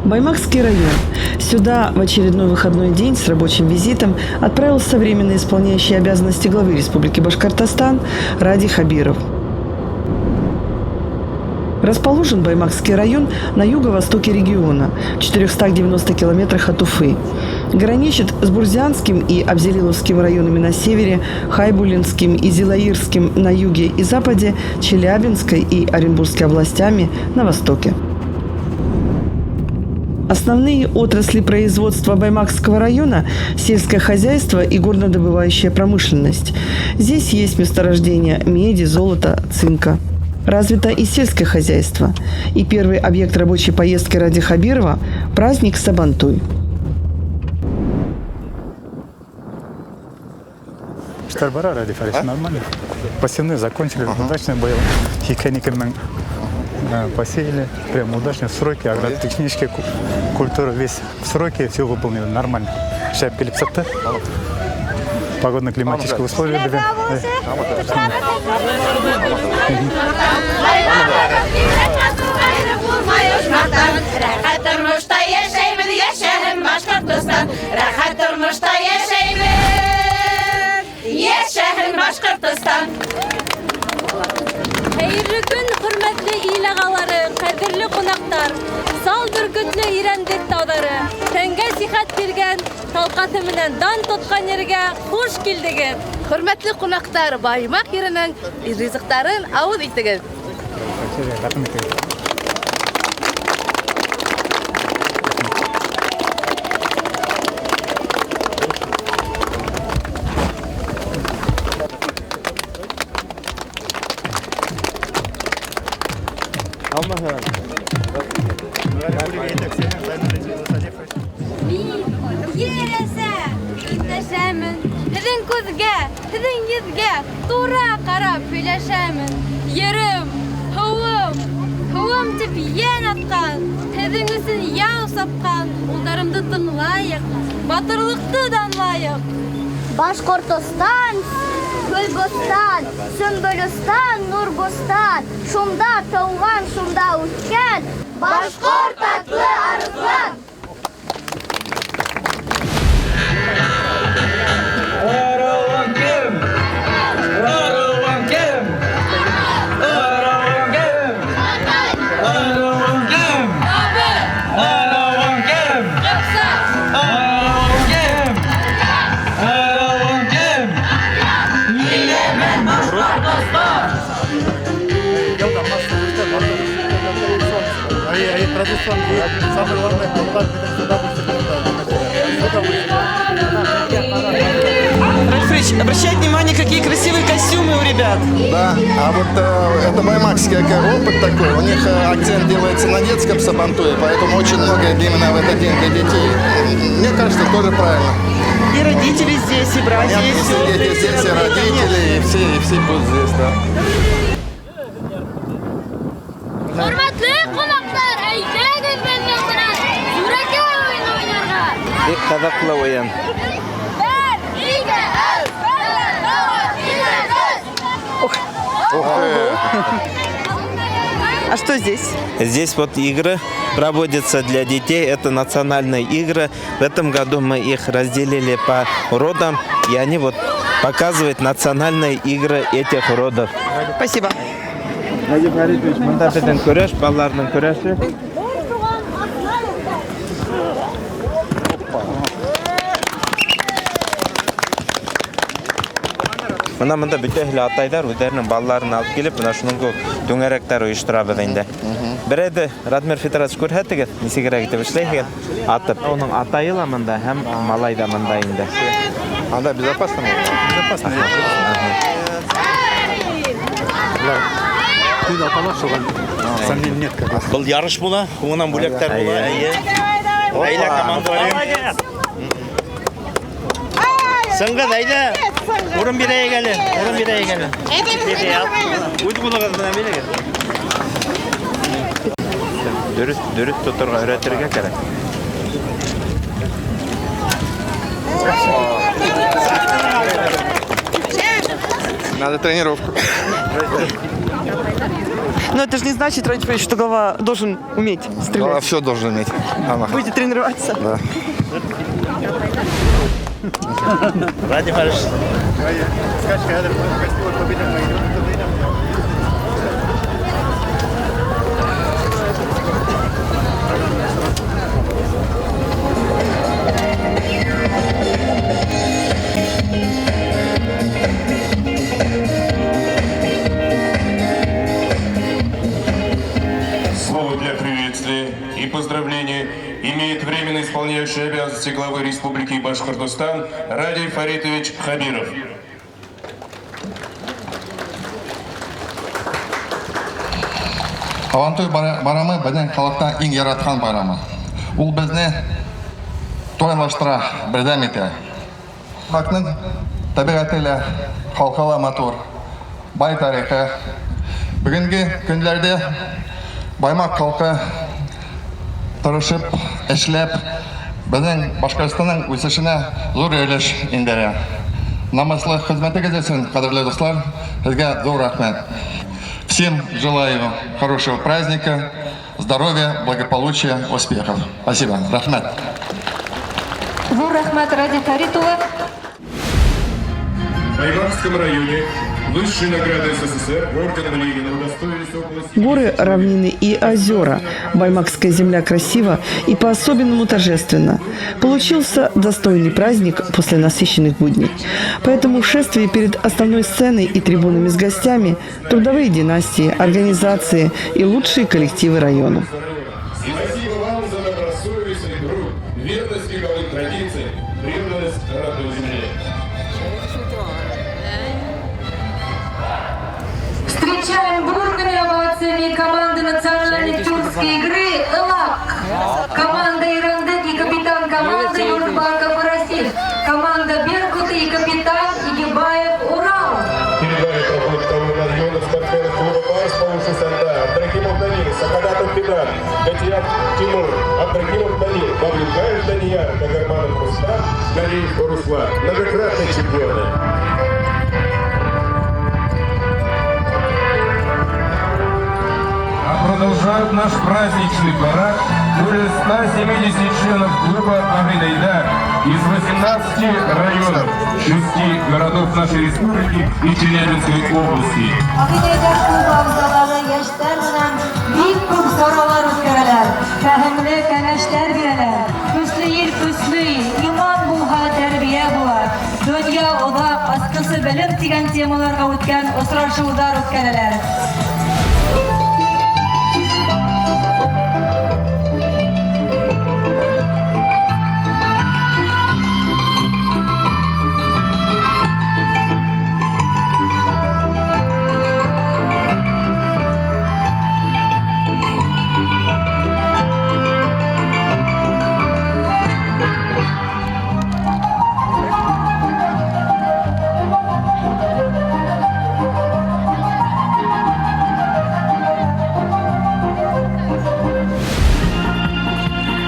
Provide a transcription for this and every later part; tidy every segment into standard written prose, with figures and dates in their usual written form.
Баймакский район. Сюда в очередной выходной день с рабочим визитом отправился временно исполняющий обязанности главы Республики Башкортостан Радий Хабиров. Расположен Баймакский район на юго-востоке региона, в 490 километрах от Уфы. Граничит с Бурзянским и Абзелиловским районами на севере, Хайбулинским и Зилаирским на юге и западе, Челябинской и Оренбургской областями на востоке. Основные отрасли производства Баймакского района – сельское хозяйство и горнодобывающая промышленность. Здесь есть месторождения меди, золота, цинка. Развито и сельское хозяйство. И первый объект рабочей поездки Ради Хабирова – праздник Сабантуй. Эштәр бара, Радий Фаритович, нормально. Посевные закончили, удачно было. 22 мең посеяли, прям удачно, в сроки, агротехнические культуры весь в сроки, все выполнили нормально. Шәп килеп сыҡты. Погодно-климатические условия были. Рәхәт тормошта йәшәйбеҙ, йәшәһен Башҡортостан. Рәхәт тормошта йәшәйбеҙ, йәшәһен Башҡортостан. Хәйерле көн, хөрмәтле ил ағалары, ҡәҙерле ҡунаҡтар. Сал бөркөтлө Ирәндек тауҙары, тәнгә сихәт биргән, талҡаҫы менән дан тотҡан ергә хуш килдегеҙ. Хөрмәтле ҡунаҡтар, Баймаҡ еренең ризыҡтарын ауыҙ итегеҙ. Рәхмәт итегеҙ. Мин ер әсә, өндәшәмен. Һеҙҙең күҙгә, һеҙҙең йөҙгә тура ҡарап һөйләшәмен. Ерем, һыуым, һыуым тип йән атҡан, һеҙҙең өсөн яу сапҡан улдарымды тыңлайыҡ, батырлыҡты данлайыҡ. Башҡортостан, Гөлбостан, Сөмбөлөстан, Нурбостан, шунда тыуған, шунда үҫкән башҡорт атлы арыҫлан. Караван кем? Караван кем? Караван кем? Караван кем? Караван кем? Караван кем? Караван кем? Илемен Башҡортостан! И традиционный, самое главное, сюда Радий Фаритович, обращайте внимание, какие красивые костюмы у ребят. Да, а вот это баймакский опыт такой. У них акцент делается на детском сабантуе, поэтому очень много именно в этот день для детей. Мне кажется, тоже правильно. И родители здесь, и братья, Понятно, и и все сестры, дети и здесь, и родные, родители, и все будут здесь, да. Хөрмәтле ҡунаҡтар, әйҙәгеҙ беҙҙең менән Сүрәкә уйыны уйнарға. Бик ҡыҙыҡлы уйын. Бер, ике, өс, бер, ике, өс. Ух ты! А что здесь? Здесь вот игры проводятся для детей. Это национальные игры. В этом году мы их разделили по родам, и они вот показывают национальные игры этих родов. Спасибо. Радий Фаритович, бында беҙҙең көрәш, балаларҙың көрәше. Бына бында бөтәһе лә атайҙар үҙҙәренең балаларын алып килеп, бына шуның кеүек түңәрәктәр ойошторабыҙ инде. Берәйҙе Радмир Федорович күрһәтегеҙ, нисегерәк итеп эшләйһегеҙ? Атып. Уның атайы ла мында һәм малай ҙа мында инде. Анда безопасно? Безопасно. Төн аталар шуға сомнений нет как раз. Был ярыш була, һуңынан бүләктәр була. Әйе. Әйлә команда. Сыңғыҙ, әйҙә. Урын бирәйек әле, урын бирәйек әле. Үҙ ҡулығыҙ менән бирегеҙ. Дөрөҫ, дөрөҫ тоторға өйрәтергә кәрәк. Надо тренировку. Но это же не значит, Радий Фаритович, что глава должен уметь стрелять. Глава все должен уметь. Ана. Будете тренироваться? Да. Радий Фаритович. Слово для приветствия и поздравления имеет временно исполняющий обязанности главы Республики Башкортостан Радий Фаритович Хабиров. Һабантуй байрамы беҙҙең халыҡтың иң яратҡан байрамы. Ул беҙҙе туйлаштыра, берҙәм итә. Халҡының тәбиғәте лә, халҡы ла матур, бай тарихы. Бөгөнгө көндәрҙә Баймаҡ халҡы тырышып, эшләп, беҙҙең Башҡортостандың үҫешенә ҙур өлөш индерә. Намыҫлы хеҙмәтегеҙ өсөн, ҡәҙерле дуҫтар, һеҙгә ҙур рәхмәт. Всем желаю хорошего праздника, здоровья, благополучия, успехов. Спасибо. Рәхмәт. Ҙур рәхмәт, Радий Фәрит улы. В Баймакском районе высшей награды СССР орденом Ленина удостоились около Горы, равнины и озера. Баймакская земля красива и по-особенному торжественна. Получился достойный праздник после насыщенных будней. Поэтому в шествии перед основной сценой и трибунами с гостями трудовые династии, организации и лучшие коллективы района. Спасибо вам за добросовестный труд, верность вековым традициям, преданность родной земле. Встречаем бурными овациями команды национальной тюркской игры «Ылаҡ». Команда «Ирандек» и капитан команды Юрбаков Расиф. Команда «Беркуты» и капитан Игибаев Урал. Перед вами проходит второй района спортсменов клуба «Барс» по Санда, Абдрахимов Данил, Сахадатов Фидан, Гатият Тимур, Абдрахимов Данил, Павлюкаев Данияр, Кагарманов Рустам, Галиев Руслан. Многократные чемпионы. А продолжают наш праздничный парад более 170 членов клуба «Ағын-Айҙар» из 18 районов, 6 городов нашей республики и Челябинской области. Ағын-Айҙар клубы ағзалары йәштәр менән бик күп саралар үткәрәләр, фәһемле кәңәштәр бирәләр. Көслө ил көслө ил, иман булһа тәрбиә була. Донъя оҙаҡ, асҡысы белем тигән темаларға үткән осрашыуҙар үткәрәләр.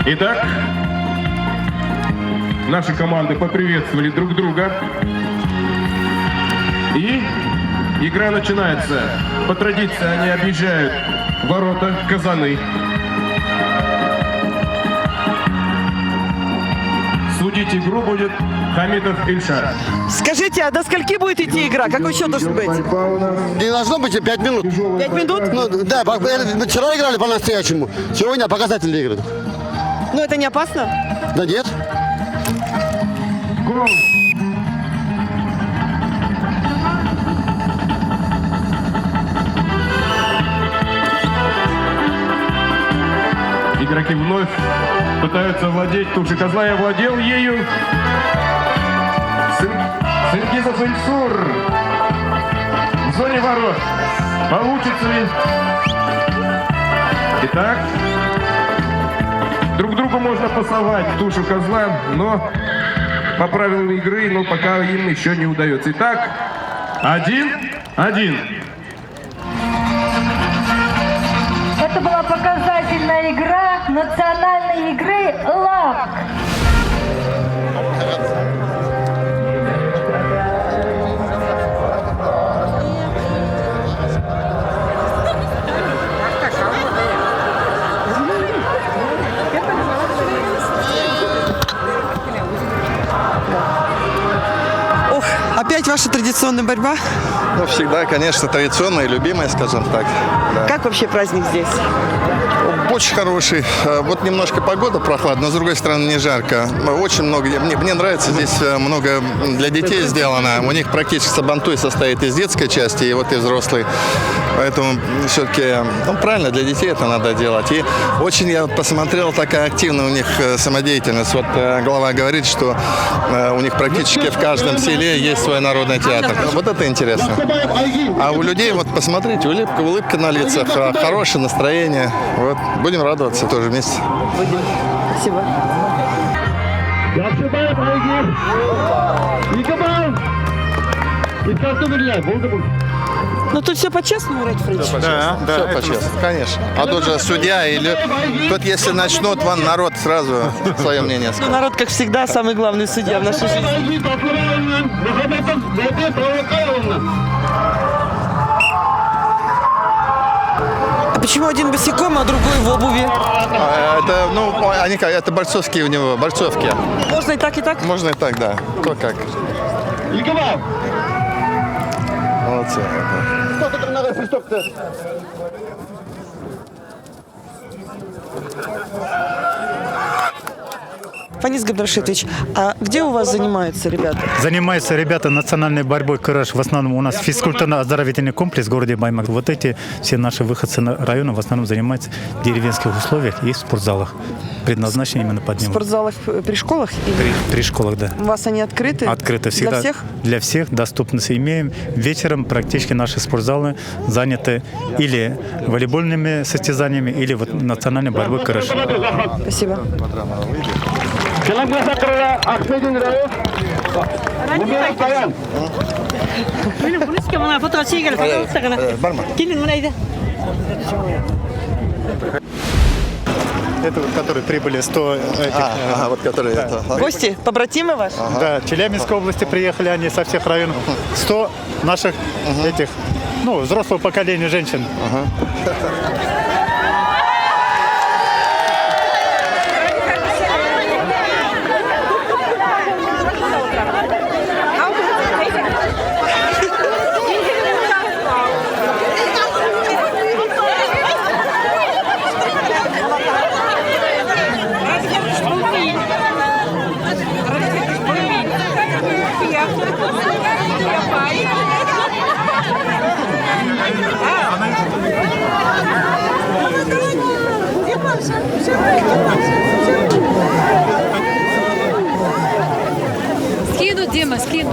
Итак, наши команды поприветствовали друг друга. И игра начинается. По традиции они объезжают ворота Казаны. Судить игру будет Хамитов Ильшат. Скажите, а до скольки будет идти игра? Какой счет должен быть? Не должно быть 5 минут. 5 минут? Ну, да, вчера играли по-настоящему, сегодня показательные игры. Но это не опасно? Да нет. Гол! Игроки вновь пытаются владеть тушей козла и овладел ею Сынгизов Ильсур в зоне ворот. Получится ли? Итак, друг другу можно пасовать тушу козла, но по правилам игры, но пока им еще не удается. Итак, 1-1. Это была показательная игра национальной игры «Ылаҡ». ведь ваша традиционная борьба? Ну, всегда, конечно, традиционная и любимая, скажем так. Да. Как вообще праздник здесь? Очень хороший. Вот немножко погода прохладная, но, с другой стороны, не жарко. Очень много. Мне нравится, здесь много для детей сделано. У них практически сабантуй состоит из детской части, и вот и взрослый. Поэтому все-таки, ну, правильно, для детей это надо делать. И очень я посмотрел, такая активная у них самодеятельность. Вот глава говорит, что у них практически в каждом селе есть свой народный театр. Вот это интересно. А у людей, вот посмотрите, улыбка на лицах, хорошее настроение. Вот. Будем радоваться тоже вместе. Будем. Спасибо. Ну тут все по-честному, Рад Фридович? Да, да, все по-честному, конечно. А тут же судья или... Тут если начнут, вон народ сразу свое мнение скажет. Ну, народ, как всегда, самый главный судья в нашей жизни. А почему один босиком, а другой в обуви? Это, ну, они, это борцовские у него, борцовки. Можно и так, и так? Можно и так, да. Кто как. Молодцы. Фанис Габдрашитович, а где у вас занимаются ребята? Занимаются ребята национальной борьбой кураш. В основном у нас физкультурно-оздоровительный комплекс в городе Баймак. Вот эти все наши выходцы на района в основном занимаются в деревенских условиях и в спортзалах. Предназначены именно под него. В спортзалах при школах? Или? При школах, да. У вас они открыты? Открыты всегда. Для всех? Для всех доступность имеем. Вечером практически наши спортзалы заняты или волейбольными состязаниями, или вот национальной борьбой кураш. Спасибо. Это вот, которые прибыли 100 этих, вот которые, да. Это. Гости, побратимы ваши? Ага. Да, Челябинской области приехали они со всех районов. 100 наших этих, ну, взрослого поколения женщин. Ага. Скину, Дима, скину.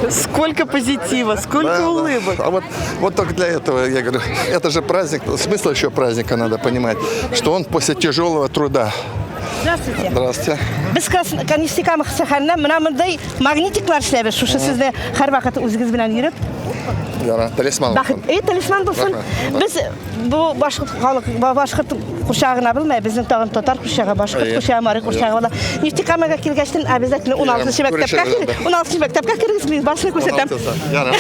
Сколько позитива, сколько да, улыбок. Да. А вот только для этого, я говорю, это же праздник, смысл еще праздника надо понимать, что он после тяжелого труда. Здравствуйте. Здравствуйте. Без Нефтекама шәһәреннән менә мондай магнитиклар эшләбез. Шушы сезне һәрвакыт үзегез белән йөреп. Яра, талисман. Бәхет, талисман булсын. Без бу башкорт халык, башкорт курчагына белмәй, безнең тагын татар курчагы, башкорт курчагы, мари курчагы була. Нефтекамага килгәчтен обязательно 16-нчы мәктәпкә, 16-нчы мәктәпкә керегез, мин барысын күрсәтәм. Яра.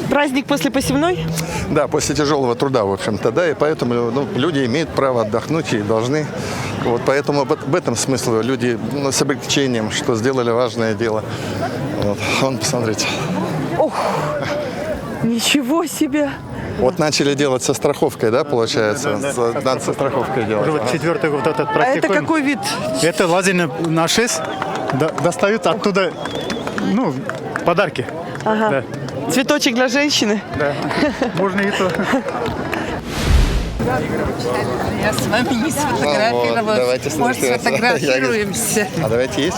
Праздник после посевной? Да, после тяжелого труда, в общем-то, да, и поэтому, ну, люди имеют право отдохнуть и должны. Вот поэтому в этом смысле люди, ну, с облегчением, что сделали важное дело. Вот, вон, посмотрите. Ох, ничего себе! Вот начали делать со страховкой, да, получается? Да, да, да. Надо со страховкой делать. Уже вот четвертый год этот практикуем. А это какой вид? Это лазание на 6, достают оттуда, ну, подарки. Ага. Да. Цветочек для женщины? Да. Можно и то. Я с вами не сфотографировалась. Давайте. Может, сфотографируемся. А давайте есть?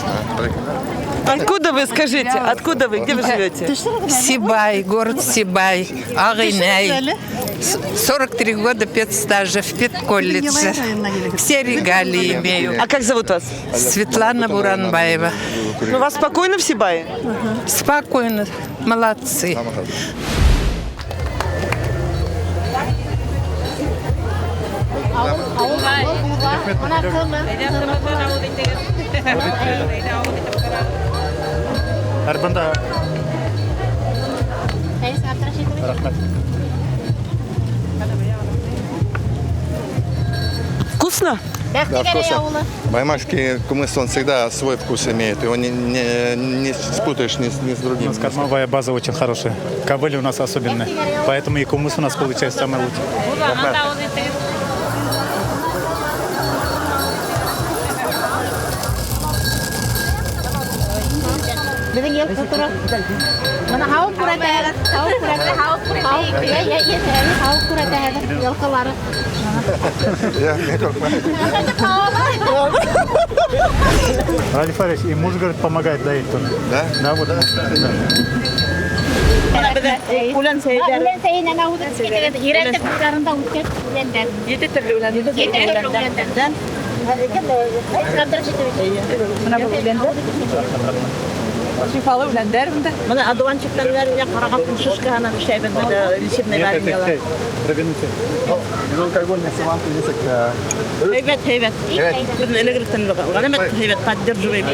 Откуда вы, скажите? Откуда вы? Где вы живете? Сибай, город Сибай, Агынай. 43 года педстажа в педколледже. Все регалии имею. А как зовут вас? Светлана Буранбаева. Ну, вас спокойно в Сибае? Спокойно. Молодцы. Арбанда. Рәхмәт. Вкусно? Вкусно? Да, вкусно. Баймакский кумыс, он всегда свой вкус имеет. Его не спутаешь ни с У другим. нас кормовая база очень хорошая. Кобыли у нас особенные. Поэтому и кумыс у нас получается самый лучший. Беҙҙең йылҡы тора. Бына һауып күрәтәһегеҙ, һауып күрәтә, һауып күрәтә. Һауып күрәтәһегеҙ йылҡылары. Радий Фаридович, и муж, говорит, помогает доить тоже. Да? Да, вот. Да. Үлән сәйҙәре. Үлән сәйенән ауыҙ китегеҙ. Ирәндек буйҙарында үҫкән үләндәр. Ете төрлө үлән. Ете төрлө үләндәрҙән. Бына был үләндәр. Шифалы үләндәр бында. Бына одуванчиктар үләненә ҡараған шишкаһынан эшләйбеҙ бында лечебный вареньелар. Безалкогольный саванты нисек? Һәйбәт, һәйбәт. Беҙ элек-электән ғәләмәт һәйбәт поддерживаем.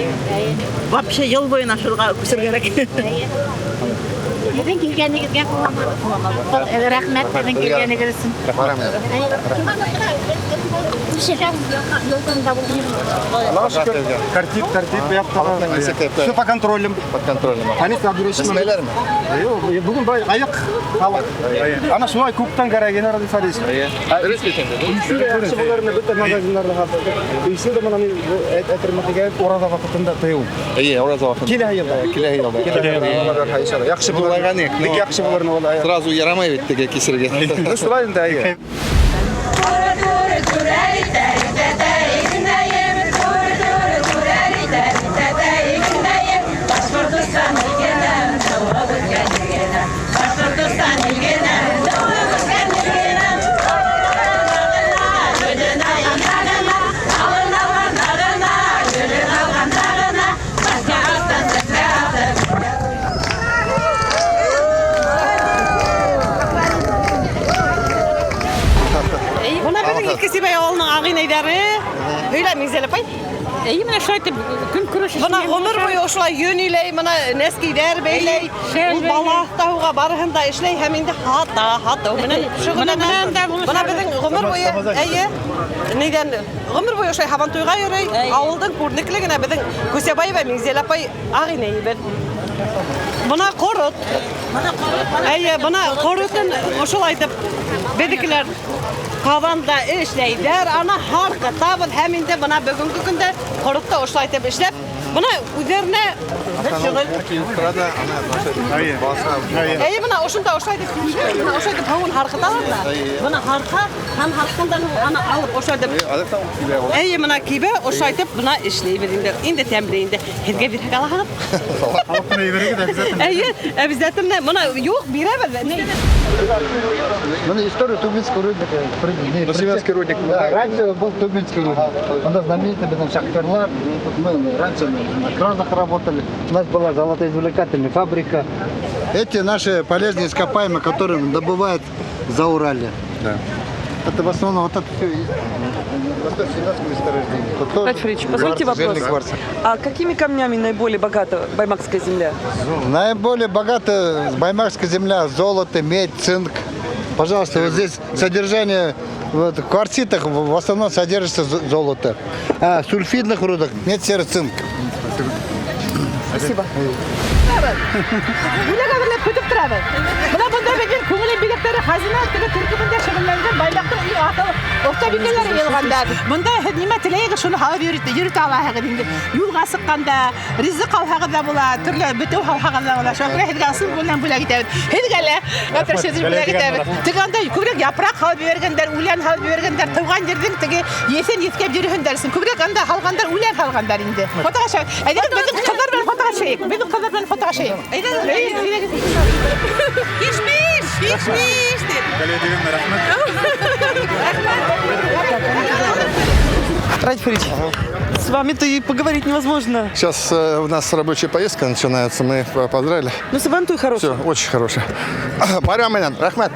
Вообще йыл буйына шуға күсергә кәрәк. Һеҙҙең килгәнегеҙгә ҡыуанабыҙ. Рәхмәт һеҙҙең килгәнегеҙ өсөн. Тәртип, тәртип, Все по контролем. Под контролем. Әнис Абдурашимов. Эсмәйләрме? Юҡ, бөгөн былай аяҡ халыҡ. Ана шулай күптән кәрәк ине, Радий Фаридович. Дөрөҫ бит инде. Өйсө лә яҡшы булыр ине, бөтә магазиндарҙа һатып. Өйсө лә бына мин әйтермен тигән ураҙа ваҡытында тыйыу. Эйе, ураҙа ваҡытында. Киләһе йылда. Киләһе йылда. Киләһе йылда. Иншалла. Яҡшы булыр. Булайған Бик яҡшы булыр ине ул. Сразу ярамай бит теге кисергә. Ну, шулай инде, эйе. Бына беҙҙең Иҫке Сибай ауылының ағинәйҙәре. Һөйлә, Миңзәлә апай. Эйе, менә шулай итеп көнкүреш Бына ғүмер буйы ошолай йөн иләй, бына нәскейҙәр бәйләй, Шәл ул бала тауға барыһын да эшләй һәм инде һата, һатыу менән шөғөлләнә. Бына менән дә булыша. Бына беҙҙең ғүмер буйы, эйе, нейҙән, ғүмер буйы ошолай һабантуйға йөрөй. Ауылдың күренекле генә беҙҙең Күсәбаева Миңзәлә апай ағинәйебеҙ. Бына ҡорот. Эйе, бына ҡоротон ошолай итеп беҙҙекеләр ҡаҙанда эшләйҙәр, ана һарҡытабыҙ һәм инде бына бөгөнгө көндә ҡоротто ошолай итеп эшләп, бына үҙҙәренә бер шөғөл. Эйе, бына ошонда ошолай итеп, бына ошолай итеп һыуын һарҡыталар ҙа. Бына һарҡа һәм һарҡҡандан һуң ана алып ошолай итеп. Эйе, бына кибә, ошолай итеп бына эшләйбеҙ инде. Инде тәмле инде. Һеҙгә бирһәк алаһығыҙ. Эйе, обязательно. Бына юҡ, бирәбеҙ. Ну, историю Тубинского рудника. Тубинский рудник. Да, раньше был Тубинский рудник. У нас знаменитый был шахтерлар. Мы раньше на кранах работали. У нас была золотоизвлекательная фабрика. Эти наши полезные ископаемые, которые добывают за Урале. Да. Это в основном вот это все восточно-семенское месторождение. Тут тоже Радий Фаридович, позвольте кварц, вопрос. жирный кварц. А какими камнями наиболее богата баймакская земля? Наиболее богата баймакская земля: золото, медь, цинк. Пожалуйста, вот здесь содержание вот, в кварцитах в основном содержится золото, а в сульфидных рудах медь, серый, цинк. Спасибо. Бүләк әҙерләп көтөп торабыҙ. Бына бында беҙҙең күңел биҙәктәре хазина теге төркөмөндә шөғөлләнгән Баймаҡтың иң аҫыл оҫтабикәләре йыйылғандар. Бында һеҙ нимә теләйһегеҙ, шуны һалып йөрөтә алаһығыҙ инде. Юлға сыҡҡанда ризыҡ алһағыҙ ҙа була, төрлө бетеү һалһағыҙ ҙа була. Шуға күрә һеҙгә ысын күңелдән бүләк итәбеҙ. Һеҙгә лә әтрәшәҙер бүләк итәбеҙ. Теге анда күберәк япраҡ һалып ебәргәндәр, үлән һалып ебәргәндәр, тыуған ерҙең теге еҫен еҫкәп йөрөһөндәр өсөн. Күберәк анда һалғандар, үлән һалғандар инде. Фотоға төшәбеҙ. Әйҙәгеҙ, беҙҙең ҡыҙҙар менән фотоға төшәйек. Беҙҙең ҡыҙҙар менән фотоға төшәйек. Әйҙәгеҙ, әйҙәгеҙ. Кишмиш, кишмиш тип. Радий Фаридович, с вами-то и поговорить невозможно. Сейчас у нас рабочая поездка начинается, мы поздравили. Ну, Сабантуй хороший. Все, очень хороший. Марьям Менян, рәхмәт.